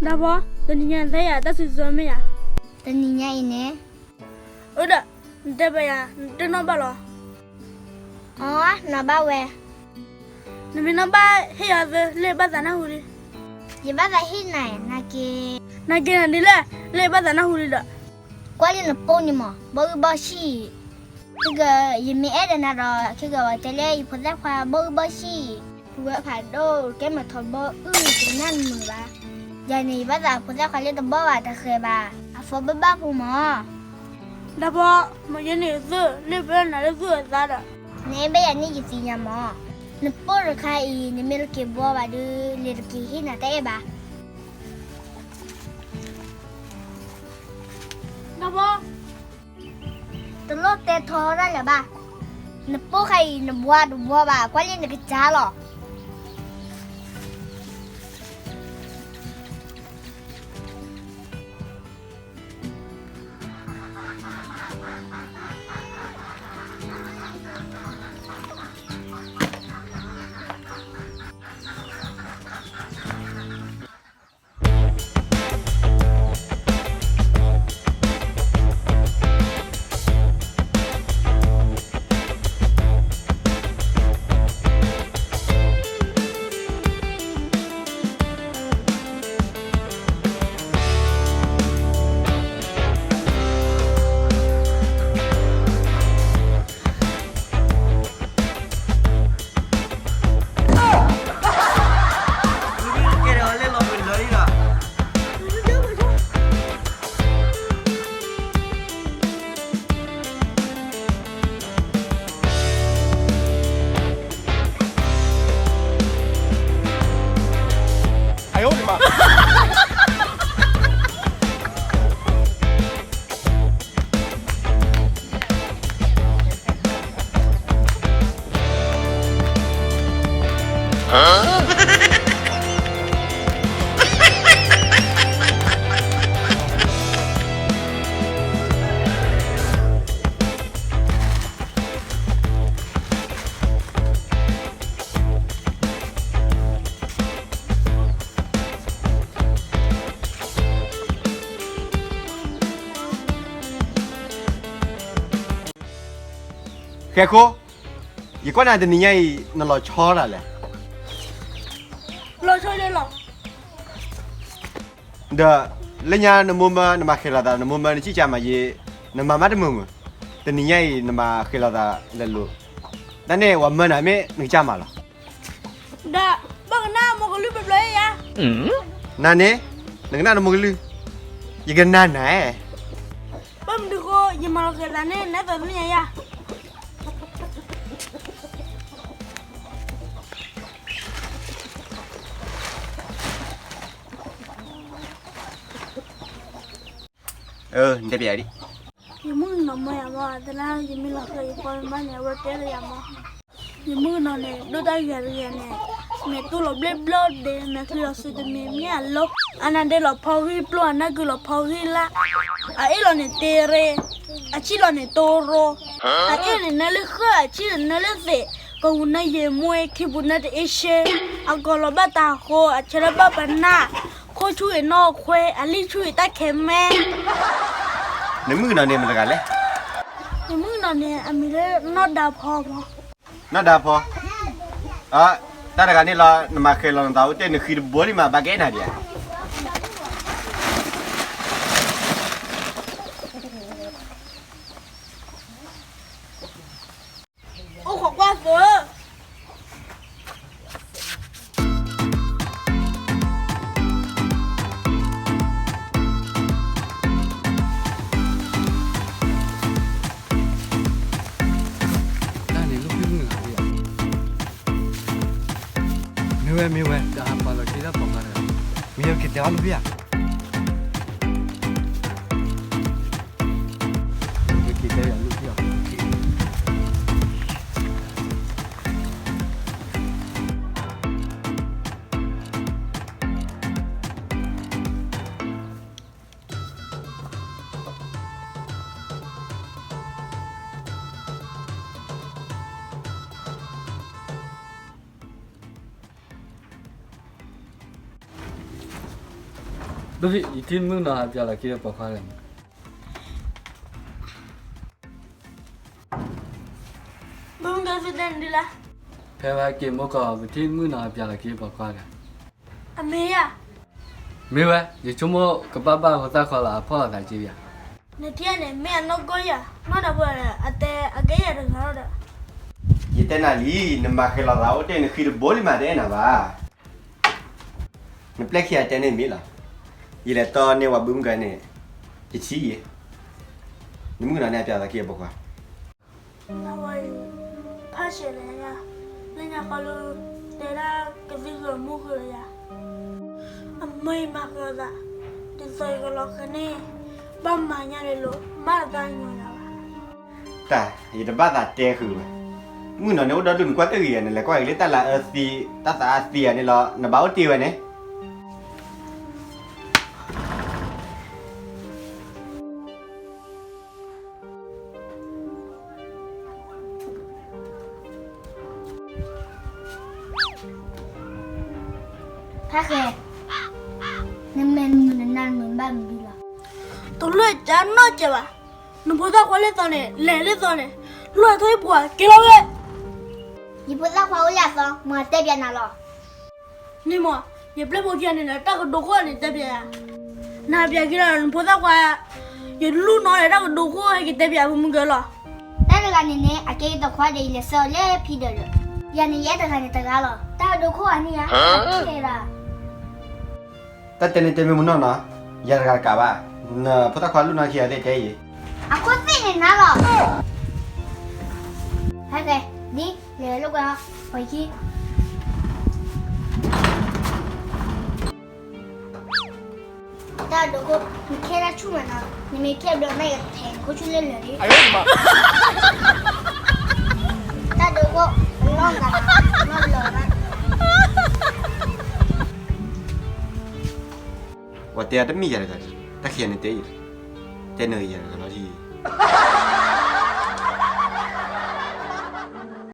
ဒီးဖီ, တနံၤညါနတဲယၤတၢ်စံးစိၤမ့ၢ်ဧါ. တနံၤညါအံၤန့ၣ်, အၢဒီး, နတဲဘၣ်ယၤ နတနီၣ်ဘၣ်လီၤ. အီ, နီၣ်ဘၣ်ဝဲ. နမ့ၢ်နီၣ်ဘၣ်ဟ့ၣ်ယၤသၢ လၢယဘၣ်သးနၢ်ဟူလံ. ယဘၣ်သးဟ့ၣ်နၤ, နက့, နက့နၤဒ်လဲၣ်, လၢယဘၣ်သးနၢ်ဟူလံဒီး. ကွၢ်လံနပိၢ်န့ၣ်မး, ဘီဂံၢ်ဘီၣ်ဆံၣ်. ခဲက ယမ့ၢ်အဲၣ်ဒိးနၤဒီး ခဲက တဲလၢယဖိသၣ်ခွါဘီဂံၢ်ဘီၣ်ဆံၣ်. ဖုဝဲဖးဒိၣ် ကဲမၤထီဘီအုၣ် တကနၣ်နမုာ်ဘၣ်. ယၤန့ၣ် ယဘၣ်သးဖိသၣ်ခွါလၢတဘီၣ်ဘၣ်တဃဲၤဘၣ်. အဖိဘၣ်ဘၣ်ဖိမး. ဒီးဖီ, မ့ၢ်ယဲန့ၣ်သုး လၢယပၢနၤလၢသုးအသးဒီး. နအဲၣ်ဘၣ်ယၤန့ၣ်ယသ့ၣ်ညါမး. နပိၢ်တခါအံၤ နမ့ၢ်လၢက့ၤဘှီဘၣ်ဒီး လဲၤတက့ၤဟ့ၣ်နၤတၢ်အဲၣ်ဘၣ်. ဒီးဖီ, တလိၣ်တဲထီဒၣ်လၢၤဘၣ်. နပိၢ်ခါအံၤ နဘှါတဘှီဘၣ်, ကွၢ်လံနကစၢ်လီၤ. ဃဲၤခိ, ယကွၢ်နၤတနံၤညါအံၤ နလီၤဆီတၢ်လဲၣ်. လီၤဆီလဲၣ်လီၤ. ဒီး လၢညါနမိၢ်မၢနမၤဃဲၤလီၤသး နမိၢ်မၢနစံၣ်ကၢ်မးယ့, နမၤမးတမုာ်မုာ်, တနံၤညါအံၤနမၤဃဲၤလီၤသးလဲၤလိာ်, တၢ်န့ၣ်ပှၤမၢနၤမ့ၢ်နကစၢ်မးလီၤ. ဒီး ဘၣ်ကနၣ်မိၢ်ကလုၢ်ပျီပျီယါ. နၤန့ၣ်, နကနၣ်နမိၢ်ကလုၢ်, ယကနၣ်နၤ. ဘၣ်မနုၤဃိ ယမၤလီၤဃဲၤသးန့ၣ် နသးသ့ၣ်ညါယါ. အၢ နတဲပျးဒံး. ယမုၣ်ကနီၤမၢယၤမး သနာ်က့ ယမ့ၢ်လီၤဃဲၤယပှၤမါန့ၣ် အဝဲတဲလၢယၤမး. ယမုၣ်ကနီၤန့ၣ် ဒိၣ်တၢ်ဂ့ၤတဂ့ၤန့ၣ်, မ့ၢ်တူၢ်လီၤဘျ့ဘျီဒဲး မ့ၢ်ဃ့လီၤစုတမံၤမ့ၢ်အလီၢ်, အနါဒ့လီၤဖီဂံၢ်ပျိၢ် အနၢ်ကုလီၤဖီဂံၢ်လၢ်, အအ့ၣ်လီၤန့ၣ်တ့ရ့, အဆံၣ်လီၤန့ၣ်တိရိ, အအ့ၣ်န့ၣ်နၢလၢဃၢၣ် အဆံၣ်န့ၣ်နၢလၢသ့ၣ်, ကဝူၤနၢယံာ်မွ့ ခံပူၤနၢတအ့ၡ့, အကီၤလီၤဘၣ်တၢ်ဃိ အဆၢလၢဘၣ်ပနၢ်, ခိၣ်ဆူၣ်အံၤနီၢ်ခွဲ အလံၣ်ဆူၣ်အံၤတၢ်ခဲမဲ. နမုၣ်ကနီၤန့ၣ်မတၤတဂၤလဲၣ်. ယမုၣ်ကနီၤန့ၣ် အမံၤလၢနီၢ်ဒါဖီမး. နီၢ်ဒါဖီ, တၢ်တဂၤန့ၣ်လီၤ နမၤဃဲၤလီၤနသးအိၣ်တ့ၢ် နဃံတဘိလံမး ဘၣ်ကအဲၣ်နၤဒံးဧါ. အိၣ်ခိးကွၢ်သၢ တၢ်န့ၣ် လူၢ်ဖံၣ်မုၢ်နဂၤဖံးဧါ. မ့ၢ်ဝဲ မ့ၢ်ဝဲ တၢ်ဟးပာ်လီၤက့ၤတၢ်ပိာ်ခွါတဂၤ, မ့ၢ်ဝဲက့ၤတဲအီၤလူၢ်ဖံၣ်ဧါ. က့ၤတဲယၤလူၢ်ဖံၣ်အီၤ. တ ယထံၣ်မုၣ်ကနီၤဟးပၠးလီၤက့ၤပိာ်ခွါဒီး မုၣ်ကနီၤသုတဲနဒ်လဲၣ်. ဖဲဝဲက့ၤမိၢ်ကီၢ် ပထံၣ်မုၣ်ကနီၤဟးပၠးလီၤက့ၤပိာ်ခွါဒီး အမ့ၢ်ယၤ. မ့ၢ်ဝဲ ယဆိကမိၣ်ကဘၣ်ဘၣ်ဖိသၣ်ခွါလီၤ အဖီၣ်လိာ်သးက့ယၤ. နထံၣ်န့ၣ် မ့ၢ်အနီၢ်ကီၢ်ယၤ နီၢ်ဒီးပှၤဒီး အတဲအကဲယၤတဂၤလီၤဒီး ယတဲနၤလံ နမၤဃဲၤလီၤသးအိၣ်တ့ၢ် နဃံတဘိလံမး တအဲၣ်နၤဘၣ်. နပျဲၢ်ခံဂၤတဲန့ၣ်မ့ၢ်လီၤ. ယလဲၤတီန့ၢ်ဝဲဘုမုၢ်ကနီၤန့ၣ် ယထံၣ်ယဲ နမုၣ်ကနီၤန့ၣ် အပျးသးက့ၤအပိာ်ခွါ ဖးဆဲးလဲၣ်ယၤ လၢညါဃီလၢ တဲဒၣ်ကသံၣ်ဃုာ်မူဃုာ်လၢယၤ အမ့ၢ်မၤဃုာ်သး ဒ်သိးယကလီၤဃဲၤန့ၣ် ဘၣ်မၤညါလဲၤလိာ် မ့ၢ်တသးညီယၤဘၣ်. တၢ် ယတဘၣ်သးတဲဃုာ်ဘၣ်. မုၣ်ကနီၤန့ၣ်အိၣ်ဒီဒူၣ် နကွၢ်တဂ့ၤဂၤ နလဲၤကွၢ်က့ၤလၢတၢ်လၤအၢသံ တၢ်သးအါသံဂၤန့ၣ်လီၤ နဘၣ်အိၣ်တ့ၢ်ဝဲန့ၣ် ဖးဃဲၤ, နမဲာ်မုာ်နနါနမဲာ်ဘၣ်မနုၤလီၤ. တလိၣ်ကၢ်နီတစဲးဘၣ်. နဖိသၣ်ခွါလၢသီန့ၣ် လဲၤလၢသီန့ၣ် လီၤထွဲပှၤက့ၤလီၤဝဲ. ယဖိသၣ်ခွါအိၣ်လၢအသီ မ့ၢ်တဲပျးနၤလီၤ. န့ၣ်မ့ၢ် ယပျဲၢ်ဖိခံဂၤန့ၣ်ဒီး တၢ်ကဒိးခိၣ်န့ၣ်တဲပျးယၤ, နဟးပျးက့ၤလီၤ နဖိသၣ်ခွါ, ယလူၢ်နီၢ်ဒီးတၢ်ကဒိးခိၣ်ဟဲက့ၤတဲပျးဖိမုၢ်ကနီၤလီၤ. တၢ်တဂၤန့ၣ်န့ၣ် အကဲယတခွါဒီး ယလဲၤဆှၢအီၤလၢဖံဒၢးဒီး, ယၤန့ၣ်ယအဲၣ်တဂၤန့ၣ်တဂၤလီၤ. တၢ်ကဒိးခိၣ်အန့ၢ်ဧါ, အကဲဒၣ် တၢ်တဲန့ၣ်တဲမ့ၢ်မနီၢ်နီၤ, ယၤတဂၤတကးဘၣ်, နဖိသၣ်ခွါလူၢ်နီၢ်ခံဂၤသ့ၣ်တဲအံၤ, အခိၣ်သ့ၣ်န့ၣ်နၤလီၤ. ဟဲကဲ, ဒ်လဲၤလိာ်ကွဲ, ပှၤခံ တၢ်ဒိးခိၣ်, နခဲတၢ်ဆူၣ်မးနီၤ, နမ့ၢ်ခဲဘျီမ့ၢ်ကထဲးနခိၣ်ဆူၣ်လၢလၢာ်လံ. တၢ်ဒိးခိၣ်, လီၢ်ဂၤ, လီၢ်လီၤဂၤ. ပှၤတဲအတမ့ၢ်ယၤတဂၤ, တၢ်ခံဂၤန့ၣ်တဲအံၤ, တဲနၤယၤတဂၤလီၤ.